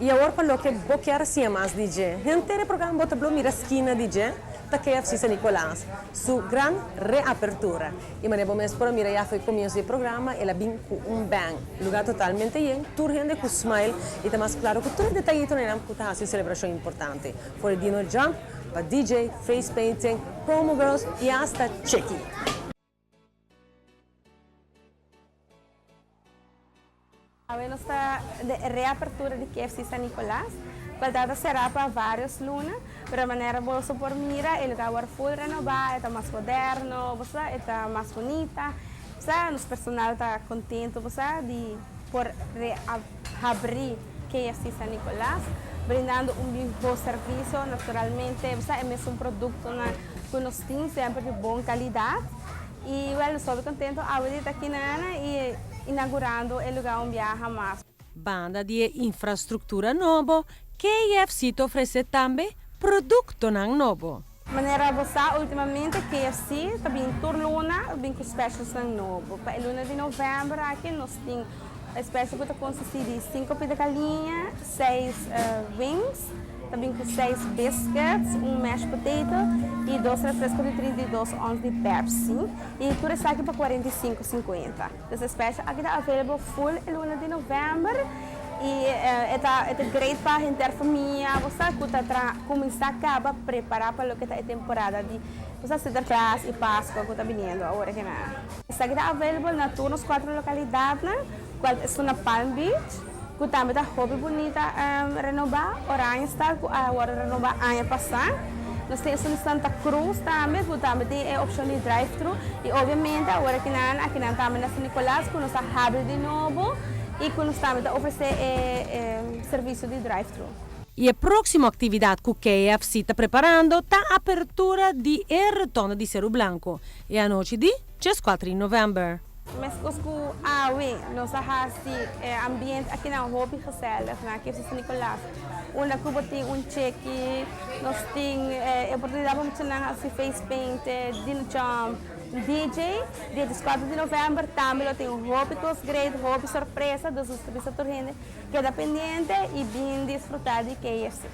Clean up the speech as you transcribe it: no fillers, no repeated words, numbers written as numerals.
Y awor pa loke bo kier siña mas di dje, henter e programa bo ta blo mira skina di dje ta KFC San Nicolas su gran reapertura. Y manera bo mes por a mira ya for e comienzo di e programa el a bin cu un bang. Lugar totalmente yen, tur hende cu smile y ta mas claro cu tur e detayitonan cu ta haci un celebracion importante. For e dino jump pa DJ, face painting, promo girls y hasta cheki. Awe nos ta den e reapertura di KFC San Nicolas, cual tabata cera pa varios luna, pero manera boso por mira e lugar awor full renoba, e ta mas moderno, bo sa, e ta mas bunita, bo sa, nos personal ta contento, bo sa, di por rehabri KFC San Nicolas, brindando un miho servicio, naturalmente, bo sa, e mesun productonan cu nos tin semper di bon calidad. Y wel nos hopi contento awe di ta aki na y inaugurando e lugar un biaha mas. Banda di e infrastructura nobo, KFC ta ofrece tambe productonan nobo. Manera bo sa ultimamente KFC ta bin tur luna bin cu specialsnan nobo. Pa e luna di november aki nos tin e special cu ta consisti di cinco pida galiña, seis wings, Ta bin ku seis biscuits, un mashed potato y dos refresco di 32 ons di Pepsi. Y tur esaki pa 45,50. Dus e special aki ta available full e luna di november y e ta e ta great pa henter famia, bo sa cu ta traha cuminsa caba prepara pa loke ta e temporada di bo sa Sinterklaas y Pascua cu ta biniendo awor aki na. Esaki ta available na tur nos cuatro localidadnan, cual ta esun na Palm Beach. Ku tambe ta hopi bunita renobá, Oranjestad ku a wòrdu renobá aña pasá. Nos tin esun di Santa Cruz tambe ku tambe tin e opshon di drive thru i obviamente awor akinan akinan tambe na San Nicolas ku nos a habri di nobo i ku nos tambe ta ofresé e servisio di drive thru. I e próksimo aktividat ku KFC ta preparando ta apertura di e Rotonda di Seru Blanco e anochi di djeskuater di novèmber. Meskos ku awe nos a hasi e ambiente akinan hopi gezellig na KFC San Nicolas. Unda ku bo tin un cheki, nos tin e oportunidat pa muchanan hasi face paint, dino jump, DJ. Dia dieskuater di novèmber tambe lo tin hopi kos great, hopi sorpresa, dus nos ta bisa tur hende keda pendiente i bin disfruta di KFC.